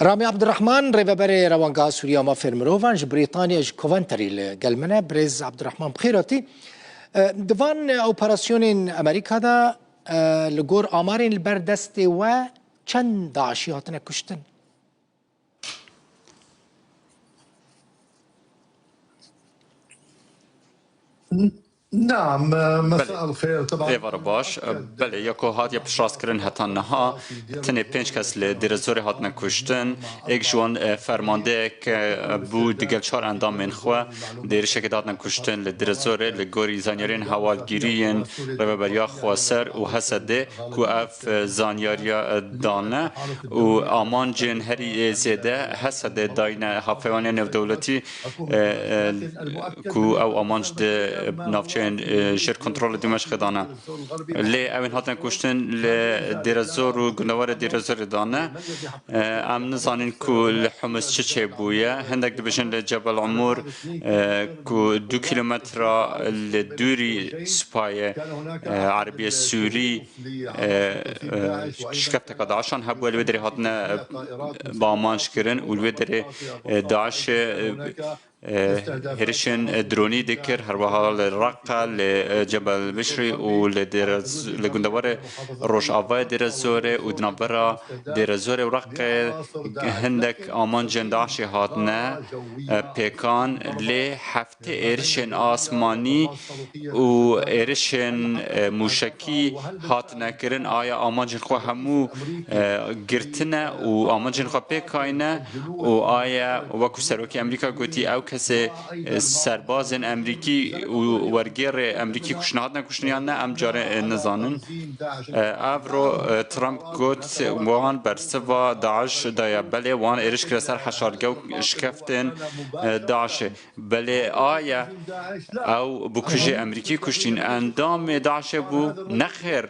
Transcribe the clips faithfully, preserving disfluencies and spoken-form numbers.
Ramî Abdurrahman, rêveberê Rewanga Sûriya Mafên Mirovan ji Brîtanya, ji Coventry li gel min e. Birêz Abdurrahman, bi xêr hatî. E, di van operasyonên Amerîka de, e, li gor amarên li ber destê we çend DAIŞî hatine kuştin? نعم، مساء الخير. طبعاً. Êvara baş. Belê, ya ku hatiye piştrast kirin heta niha, tenê pênc kes li Dêrezorê hatine kuştin. Êk ji wan, e, fermandeyek, e, bû digel çar endamên xwe. Di êrişekê de hatine kuştin li Dêrezorê, li gorî zanyariyên hewalgiriyên Rêveberiya Xweser û H S D, ku ev, e, zanyariya, e, dane û amancên herî, e, zêde H S D dayne, Hevpeyvaniya Navdewletî, e, e, ku ew amanc di navçeyên, e, jêr kontrolê Dimeşqê dane. Lê ew ên hatine kuştin li Dêrezor û gundewarê Dêrezorê dane. E, em nizanin ku li Humus çi çêbûye. Hindek dibêjin li Cebel Umur, e, ku du kîlometre li dûrî supayê, e, erebiyê Sûrî, e, e, şikefteka DAIŞan hebûye, li wê derê hatine, e, bi amanc kirin û li wê derê, e, DAIŞê, e, e, hêrişên, e, dronî dikir, her wiha li Reqe, li, e, Cebel Bişrî û li Dêrez-, li gundewarê rojavayê Dêrezorê û di navbera Dêrezorê û Reqê hindek amancên DAIŞê hatine, e, pêkan, lê heft tê êrişên asmanî û êrişên, e, mûşekî hatine kirin, aya amancên xwe hemû, e, girtine û amancên xwe pêk kayne û aya, wekû Serokê Amerîka gotî, ew kesê, e, serbazên Amerîkî û wergêrê Amerîkî kuştin hatine kuştin yan ne, em carê, e, nizanin. E, evro, e, Trump got, wan bersiva DAIŞ daye, belê wan êriş kire ser heşarge û şikeftên, e, DAIŞê. Belê aya ew bikujê Amerîkî kuştîn, endamê DAIŞê bû? Nexêr.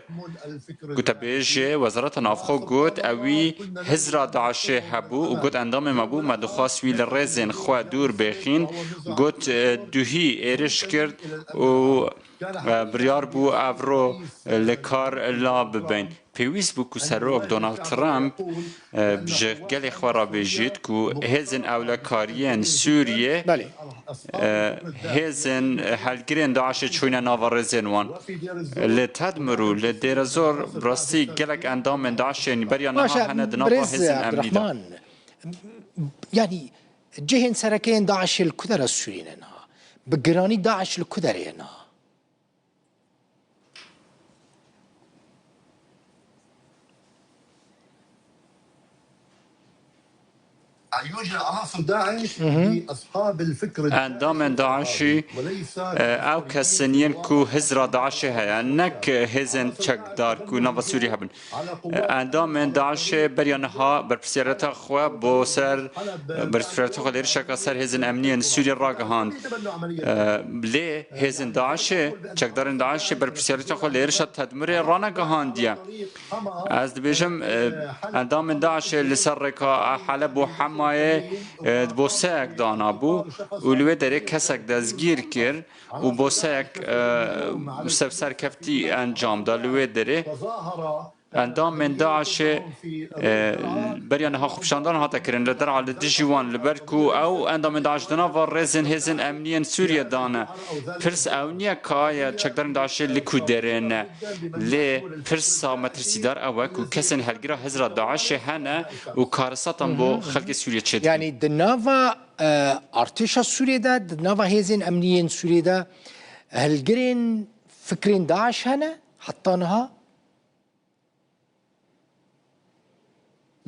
Gotebêjê Wezareta Navxwe got, ewî hizra DAIŞê hebû û got, endamê me bû, me dixwest wî li rêzên xwe dûr bêxîn. Got, e, duhî êriş kir û, e, biryar bû evro, e, li kar la bibin. Pêwîst bû ku Serok Donald Trump, e, ji gelê xwe re bêjît ku hêzên ewlekariyên Sûriyê, Belê. e, hêzên helgirên DAIŞê çûyne nava rêzên wan. Li Tedmir û li Dêrezor bi rastî gelek endamên DAIŞê beriya niha Baş e, hene di nava birêz hêzên emnî de. Abdurrahman, yanî cihên sereke yên DAIŞê li ku dera Sûriyê ne niha? Bi giranî DAIŞ li ku derê ye niha? يوجد عناصر داعش لأصحاب الفكر Endamên DAIŞî, e, ew kes in yên ku hizra DAIŞê heye, ne hêzên çekdar ku nava Sûriyê hebin. E, endamên DAIŞê beriya niha berpirsiyareta xwe bo ser, e, berpirsiyareta xwe li êrişeka ser hêzên emniyên Sûriyê ragihand. E, lê hêzên DAIŞê, çekdarên DAIŞê berpirsiyareta xwe li êrişa Tedmirê ranegihandiye. Ez dibêjim, e, endamên DAIŞê li ser rêka Heleb û Hemayê, e, boseyek danabû û li wê derê kesek destgîr kir û boseyek, e, sev-, serkeftî encam da li wê derê. Endamên DAIŞê, e, beriya niha xwepişandan hate kirin li dera li dijî wan, li ber ku ew endamên DAIŞ di nava rêzên hêzên emniyên Sûriyê dane. Pirs ew niye ka ya çekdarên DAIŞê li ku derê ne. Lê pirsa metirsîdar ew e ku kesên helgira hizra DAIŞê hene û karesatan bo xelkê Sûriyê çêdikin. Yanî di nava, e, artêşa Sûriyê de, di nava hêzên emniyên Sûriyê de hilgirên fikrên DAIŞ hene heta niha?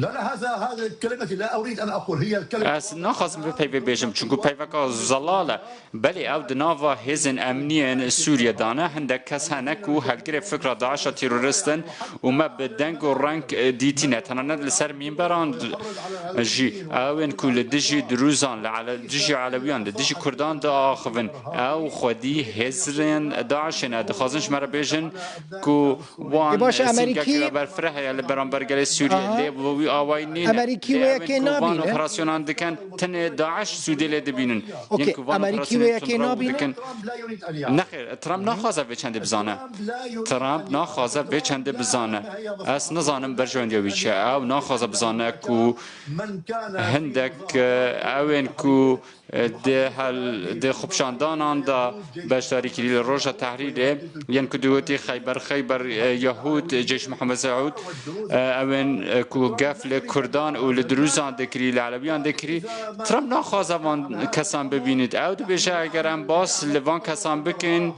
لا، لا، هذا، هذه كلمتي، لا أريد أن أقول، هي الكلمة. Ez naxwazim vê peyvê bêjim, çunku peyveka zelal e. Belê ew di nava hêzên emniyên Sûriyê de ne, hindek kes hene ku helgirê fikra DAIŞa terorist in û me bi deng û reng, e, dîtîne, tenanet li ser mînberan jî. Ew ên ku li dijî dirûzan, li ele-, dijî elewiyan, li dijî kurdan diaxivin. Ew xwedî hêzên DAIŞê ne. Dixwazin ji me re bêjin ku wan, Ê baş e, e, Amerîkî sîngekeke berfireh heye li beramber gelê Sûriyê. Aha. Lê bo Wî awayî nîne. Emerîkî Lê wê ewên yekê ku van nabîne. Operasyonan dikin, tenê DAIŞ sûdê lê dibînin. Okey, Yên ku van Emerîkî wê operasyonan yekê tunrew nabîne. Dikin. Nexêr, Trump naxwaze vê çendê bizane. Trump naxwaze vê çendê bizane. Ez nizanim berjewendiya wî çi ye. Ew naxwaze bizane ku hindek, e, ewên ku Di hel, di xwepişandanan de beşdarî kirî li Roja Tehrîrê, yên ku digotî Xeyber, Xeyber, e, Yehûd, Ceyş Mihemed Seûd, e, ew ên, e, ku gef li Kurdan û li Dirûzan dikirî, li Elewiyan dikirî, Trump naxwaze van kesan bibînît. Ew dibêje, eger em bas li van kesan bikin,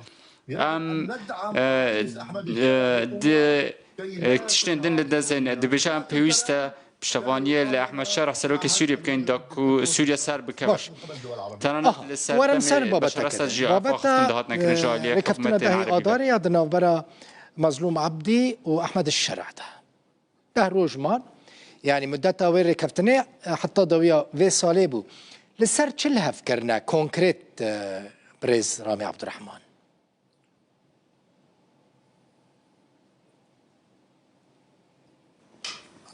em, e, e, di, e, tiştên din li dest deyne. Dibêje, em pêwîst e piştevaniyê li Ehmed Şerh, serokê Sûriyê bikin, da ku Sûriye ser bikeve. Baş. Tenanî Aha, li ser werin ser demê babeteke Beşar Esed din. Jî Babeta, axaftin dihatine kirin ji aliyê e, rêkeftina hikûmetên dehê Erebî de. Adarê ya di navbera Mazlûm Abdî û Ehmed Şerh de. Deh roj man. Yanî mudeta wê rêkeftinê, e, heta dawiya vê salê bû. Li ser çi li hev kirine konkret, e, birêz Ramî Abdurrahman?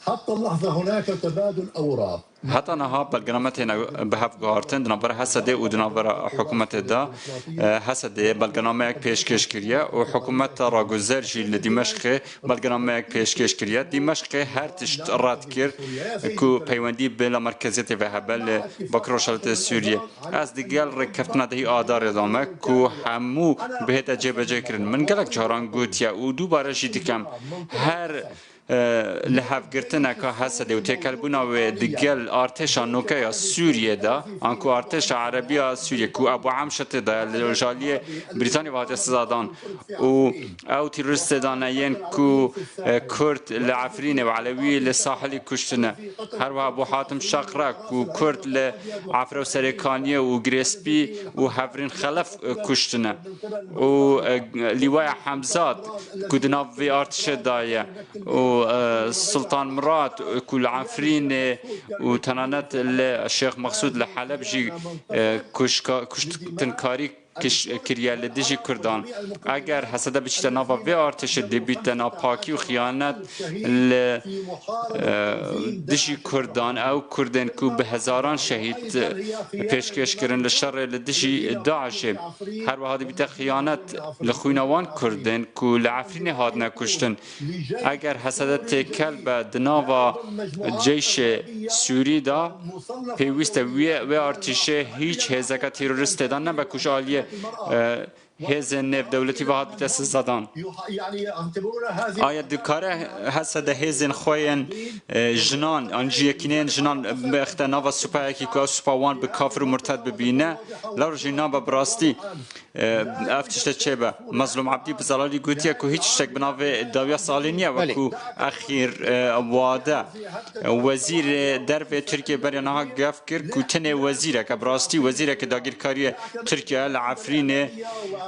حتى اللحظة هناك تبادل أوراق. Heta niha belgename têne bi hev guhartin di navbera Hesedê û di navbera hikûmetê de. E, Hesedê belgenameyek pêşkêş kiriye û hikûmeta raguzer jî li Dîmeşqê belgenameyek pêşkêş kiriye. Dîmeşqê her tişt red kir ku peywendî bi lamerkeziyetê ve hebe li Bakur Rojhilatê Sûriyê. Ez digel rêkeftina dehî Adarê de me ku hemû bihête cêbecêkirin. Min gelek caran gotiye û dubare jî dikem, her, e, lihevgirtineka Hesedê û têkelbûna wê digel artêşa noke ya Sûriyê de, anku artêşa Erebî ya Sûriyê ku Ebu Emşe tê de ye, li jaliyê Brîtanî ve hatiye sizadan û ew terorîstê de ne yên ku, e, Kurd li Efrînê û Elewî li Sahilî kuştine. Her wiha Ebû Hatim Şeqra ku Kurd li Efre û Serêkaniyê û Girêspî û Hevrîn Xelef, e, kuştine. Û, e, Lîwaya Hemzat ku di nav vê artişê de ye û, e, Sultan Murat, e, ku li Efrînê û tenanet li Şêx Mexsûd li Heleb jî, e, kuşka-, kuştinkarî kiş-, kiriye li dijî Kurdan. Eger Hesede biçîte nava vê artêşê, dê bîte navpakî û xiyanet li, e, dijî Kurdan. Ew Kurdên ku bi hezaran şehîd, e, pêşkêş kirin li şerê li dijî DAIŞê. Her wiha dibîte xiyanet li xwîna wan Kurdên ku li Efrînê hatine kuştin. Eger Hesede têkel be di nava ceyşê Sûrî de, pêwîst e wê, wê artîşê hîç hêzeke terorîst tê de nebe ku ji aliyê, e, hêzên nêvdewletî ve hat bite sizadan. Aya dikare Hesede hêzên xwe yên, e, jinan, an jî yekîneyên jinan bixte nava supayekî ku ew supa wan bi kafir û murted bibîne? Lewra jî nabe bi rastî. E, ev tişte çêbe. Mezlûm Ebdî bi zelalî gotiye ku hîç tiştek bi navê dawiya salê niye, Belê. Wekû exîr, e, wade. Wezîrê dervê Tirkiye beriya niha gef kir ku tenê wezîreke, bi rastî wezîreke dagirkariyê Tirkiye li Efrînê,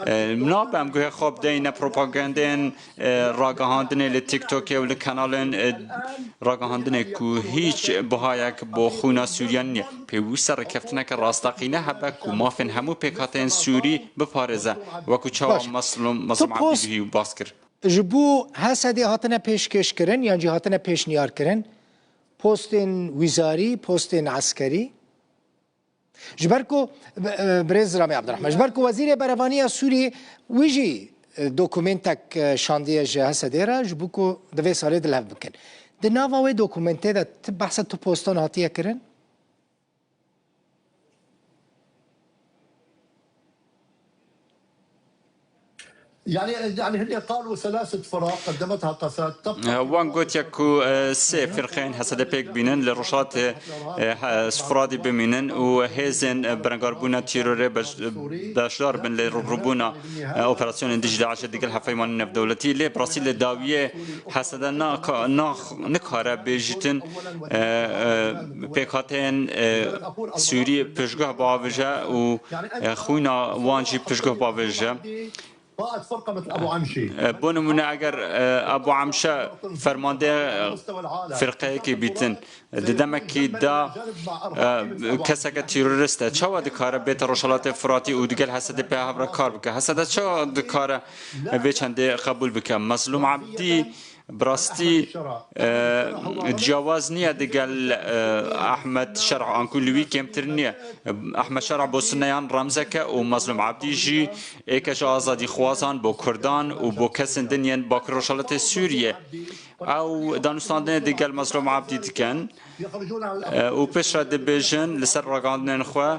e, nabe em guhê xwe bideyne propagandeyên e, ragihandinê li TikTokê û li kanalên, e, ragihandinê ku hîç bihayek bo xwîna Sûriyan niye. Pêwîst e rêkeftineke rasteqîne hebe ku mafên hemû pêkhateyên Sûrî biparêze, wekû çawa Baş. Meslûm, Tu Meslûm post Ebdî jî bas kir. Ji bo Hesedê hatine pêşkêşkirin yan jî hatine pêşniyarkirin postên wizarî, postên eskerî? Ji ber ku, e, birêz Ramî Abdurrahman, ji ber ku Wezîrê Berevaniya Sûriyê wî jî, e, dokumentek, e, şandiye ji Hesedê re, ji bo ku di vê salê di lev bikin. Di nava wê dokumentê de ti behsa tu postan hatiye kirin? يعني، يعني هن قالوا ثلاثة فرق قدمتها قسد تبقى. Wan gotiye ku, e, sê firqeyên Hesedê pêk bînin, li Rojhilatê, e, he-, Furatî bimînin û hêzên, e, berengarbûna terorê beş-, beşdar bin li rûbirûbûna, e, operasyonên dijî DAIŞê digel hefeymanên navdewletî. Lê bi rastî li dawiyê Hesede naka-, nax-, nikare bêjîtin, e, e, pêkhateyên, e, Sûrî piştguh bavêje û, e, xwîna wan jî piştguh bavêje. قائد فرقة مثل أبو عمشي. E, bo nimûne, eger, e, Abu Emşe fermandê, e, firqeyekê bîtin, di demekî de, e, keseke terorist e, çawa dikare bête Rojhilatê Firatî û digel Hesedê pê hev re kar bike? Hesede çawa dikare vê çendê qebûl bike? Mezlûm Ebdî, Bi rastî, e, ciyawaz niye digel, e, Ahmed Şerh, anku li wî kêmtir niye. Ahmed Şerh bo sineyan remzeke û Mazlûm Abdî jî êke ji azadîxwazan bo Kurdan û bo kesên din yên Bakur Rojhilatê Sûriyê. Ew danûstandinê digel Mazlûm Abdî dikin. E, û pêş re dibêjin, li ser ragihandinên xwe,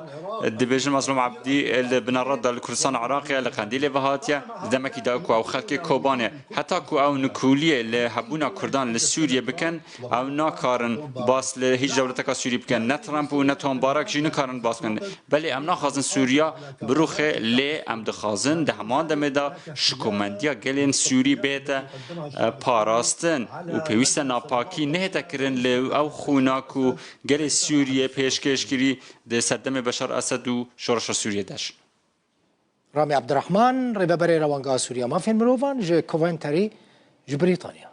e, dibêjin Mazlûm Abdî, e, li binera de li Kurdistana Iraqê ye, li Qendîlê ve hatiye, di demekî de ku ew xelkê Kobanê, heta ku ew nikuliyê li hebûna Kurdan li Sûriyê bikin, ew nakarin bas li hîç dewleteka Sûrî bikin. Ne Trump û ne Tom Barak jî nikarin bas bikin. Belê em naxwazin Sûriya birûxê, lê em dixwazin di heman demê de şikomendiya gelên Sûrî bête, e, parastin û pêwîst e navpakî nehête kirin li ew xûna ku gelê Sûriyê pêşkêş kirî di serdemê Beşar Esed û şoreşa Sûriyê de jî. Ramî Abdurrahman, rêveberê Rewangeha Sûriya Mafên Mirovan ji Coventry, ji Brîtanya.